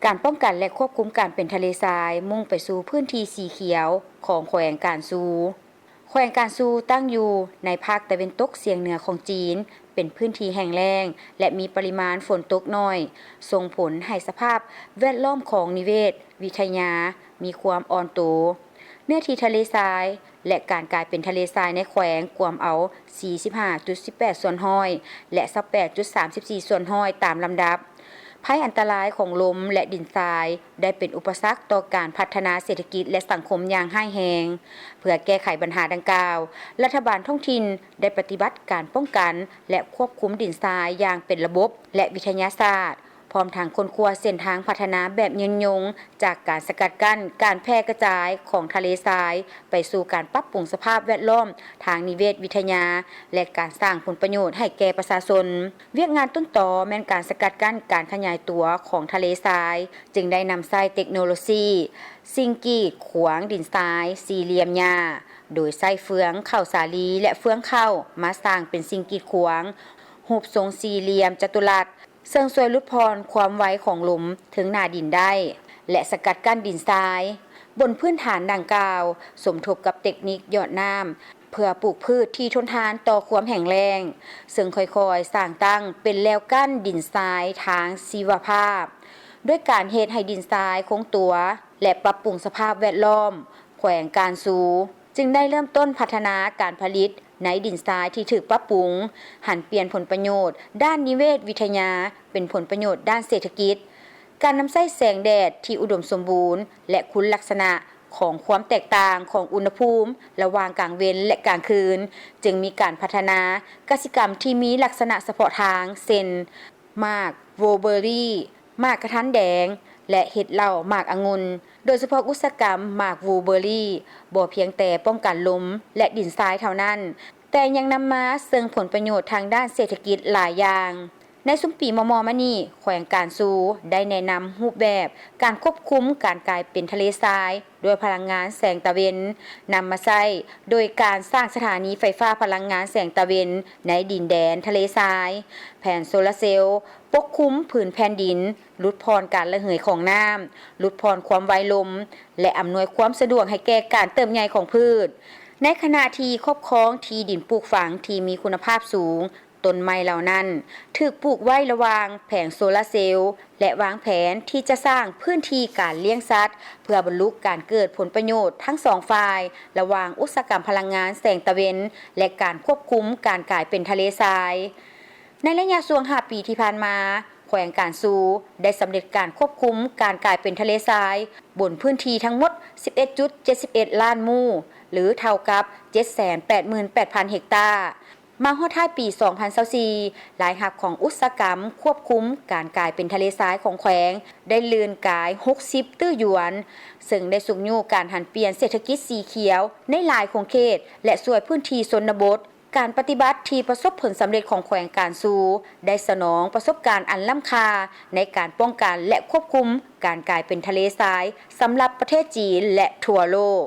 ການປ້ອງກັນ ແລະ ຄວບຄຸມການເປັນທະເລຊາຍ ມຸ່ງໄປສູ່ພື້ນທີ່ສີຂຽວຂອງແຂວງການຊູ. ແຂວງການຊູຕັ້ງຢູ່ໃນພາກຕາເວັນຕົກສຽງເໜືອຂອງຈີນ, ເປັນພື້ນທີ່ແຫ້ງແລ້ງ ແລະ ມີປະລິມານຝົນຕົກໜ້ອຍ, ສົ່ງຜົນໃຫ້ສະພາບແວດລ້ອມຂອງນິເວດວິທະຍາມີຄວາມອ່ອນໂຕ. ເນື້ອທີ່ທະເລຊາຍ ແລະ ການກາຍເປັນທະເລຊາຍໃນແຂວງກວມເອົາສີ່ສິບຫ້າຈຸດສິບແປດສ່ວນຮ້ອຍ ແລະ ຊາວແປດຈຸດສາມສິບສີ່ສ່ວນຮ້ອຍຕາມລຳດັບ. ໄພອັນຕະລາຍຂອງລົມ ແລະ ດິນຊາຍ ໄດ້ເປັນອຸປະສັກຕໍ່ການພັດທະນາເສດຖະກິດ ແລະ ສັງຄົມຢ່າງຮ້າຍແຮງ. ເພື່ອແກ້ໄຂບັນຫາດັ່ງກ່າວ, ລັດຖະບານທ້ອງຖິ່ນໄດ້ປະຕິບັດການປ້ອງກັນ ແລະ ຄວບຄຸມດິນຊາຍຢ່າງເປັນລະບົບ ແລະ ວິທະຍາສາດ, ພ້ອມທັງຄົ້ນຄວ້າເສັ້ນທາງພັດທະນາແບບຍືນຍົງ ຈາກການສະກັດກັ້ນການແຜ່ກະຈາຍຂອງທະເລຊາຍໄປສູ່ການປັບປຸງສະພາບແວດລ້ອມທາງນິເວດວິທະຍາ ແລະ ການສ້າງຜົນປະໂຫຍດໃຫ້ແກ່ປະຊາຊົນ. ວຽກງານຕົ້ນຕໍແມ່ນການສະກັດກັ້ນການຂະຫຍາຍຕົວຂອງທະເລຊາຍ, ຈຶ່ງໄດ້ນຳໃຊ້ເຕັກໂນໂລຊີສິ່ງກີດຂວາງດິນຊາຍສີ່ຫຼ່ຽມຫຍ້າ, ໂດຍໃຊ້ເຟືອງເຂົ້າສາລີ ແລະ ເຟືອງເຂົ້າມາສ້າງເປັນສິ່ງກີດຂວາງຮູບຊົງສີ່ຫຼ່ຽມຈະຕຸລັດ, ເຊິ່ງຊ່ວຍຫຼຸດຜ່ອນຄວາມໄວຂອງລົມເທິງໜ້າດິນໄດ້ ແລະ ສະກັດກັ້ນດິນຊາຍ. ບົນພື້ນຖານດັ່ງກ່າວ, ສົມທົບກັບເຕັກນິກຢອດນ້ຳ ເພື່ອປູກພືດທີ່ທົນທານຕໍ່ຄວາມແຫ້ງແລ້ງ, ເຊິ່ງຄ່ອຍໆສ້າງຕັ້ງເປັນແລວກັ້ນດິນຊາຍທາງຊີວະພາບ, ດ້ວຍການເຮັດໃຫ້ດິນຊາຍຄົງຕົວ ແລະ ປັບປຸງສະພາບແວດລ້ອມ. ແຂວງການຊູຈຶ່ງໄດ້ເລີ່ມຕົ້ນພັດທະນາການຜະລິດໃນດິນຊາຍທີ່ຖືກປັບປຸງ, ຫັນປ່ຽນຜົນປະໂຫຍດດ້ານນິເວດວິທະຍາເປັນຜົນປະໂຫຍດດ້ານເສດຖະກິດ. ການນຳໃຊ້ແສງແດດທີ່ອຸດົມສົມບູນ ແລະ ຄຸນລັກສະນະຂອງຄວາມແຕກຕ່າງຂອງອຸນຫະພູມລະຫວ່າງກາງເວັນ ແລະ ກາງຄືນ, ຈຶ່ງມີການພັດທະນາກະສິກຳທີ່ມີລັກສະນະສະເພາະທາງ ເຊັ່ນ ໝາກບລູເບີຣີ, ໝາກກະທັນແດງ ແລະ ເຫັດເຫຼົ້າໝາກອະງຸ່ນ, ໂດຍສະເພາະອຸດສາຫະກຳໝາກບລູເບີຣີ ບໍ່ພຽງແຕ່ປ້ອງກັນລົມ ແລະ ດິນຊາຍເທົ່ານັ້ນ, ແຕ່ຍັງນຳມາເຊິ່ງຜົນປະໂຫຍດທາງດ້ານເສດຖະກິດຫຼາຍຢ່າງ. ໃນຊຸມປີມໍ່ໆມານີ້, ແຂວງການຊູໄດ້ແນະນຳຮູບແບບການຄວບຄຸມການກາຍເປັນທະເລຊາຍ ດ້ວຍພະລັງງານແສງຕາເວັນ, ນຳມາໃຊ້ໂດຍການສ້າງສະຖານີໄຟຟ້າພະລັງງານແສງຕາເວັນໃນດິນແດນທະເລຊາຍ, ແຜນໂຊລາເຊວປົກຄຸມຜືນແຜ່ນດິນ, ຫຼຸດຜ່ອນການລະເຫີຍຂອງນ້ຳ, ຫຼຸດຜ່ອນຄວາມໄວລົມ ແລະ ອຳນວຍຄວາມສະດວກໃຫ້ແກ່ການເຕີບໃຫຍ່ຂອງພືດ. ໃນຂະນະທີ່ຄອບຄອງທີ່ດິນປູກຝັງທີ່ມີຄຸນນະພາບສູງ, ຕົ້ນໄມ້ເຫຼົ່ານັ້ນຖືກປູກໄວ້ລະຫວ່າງແຜງໂຊລາເຊວ ແລະ ວາງແຜນທີ່ຈະສ້າງພື້ນທີ່ການລ້ຽງສັດ ເພື່ອບັນລຸການເກີດຜົນປະໂຫຍດທັງສອງຝ່າຍ ລະຫວ່າງອຸດສາຫະກຳພະລັງງານແສງຕາເວັນ ແລະ ການຄວບຄຸມການກາຍເປັນທະເລຊາຍ. ໃນໄລຍະຊ່ວງຫ້າປີທີ່ຜ່ານມາ, ແຂວງການຊູໄດ້ສຳເລັດການຄວບຄຸມການກາຍເປັນທະເລຊາຍ ບົນພື້ນທີ່ທັງໝົດສິບເອັດຈຸດເຈັດສິບເອັດລ້ານໝູ່ ຫຼື ເທົ່າກັບເຈັດແສນແປດໝື່ນແປດພັນເຮັກຕາ. ມາຮອດທ້າຍປີສອງພັນຊາວສີ່, ລາຍຮັບຂອງອຸດສາຫະກຳຄວບຄຸມການກາຍເປັນທະເລຊາຍຂອງແຂວງ ໄດ້ລື່ນກາຍຫົກສິບຕື້ຢວນ, ເຊິ່ງໄດ້ຊຸກຍູ້ການຫັນປ່ຽນເສດຖະກິດສີຂຽວໃນຫຼາຍຂົງເຂດ ແລະ ຊ່ວຍພື້ນທີ່ຊົນນະບົດ. ການປະຕິບັດທີ່ປະສົບຜົນສຳເລັດຂອງແຂວງການຊູ ໄດ້ສະໜອງປະສົບການອັນລ້ຳຄ່າໃນການປ້ອງກັນ ແລະ ຄວບຄຸມການກາຍເປັນທະເລຊາຍສຳລັບປະເທດຈີນ ແລະ ທົ່ວໂລກ.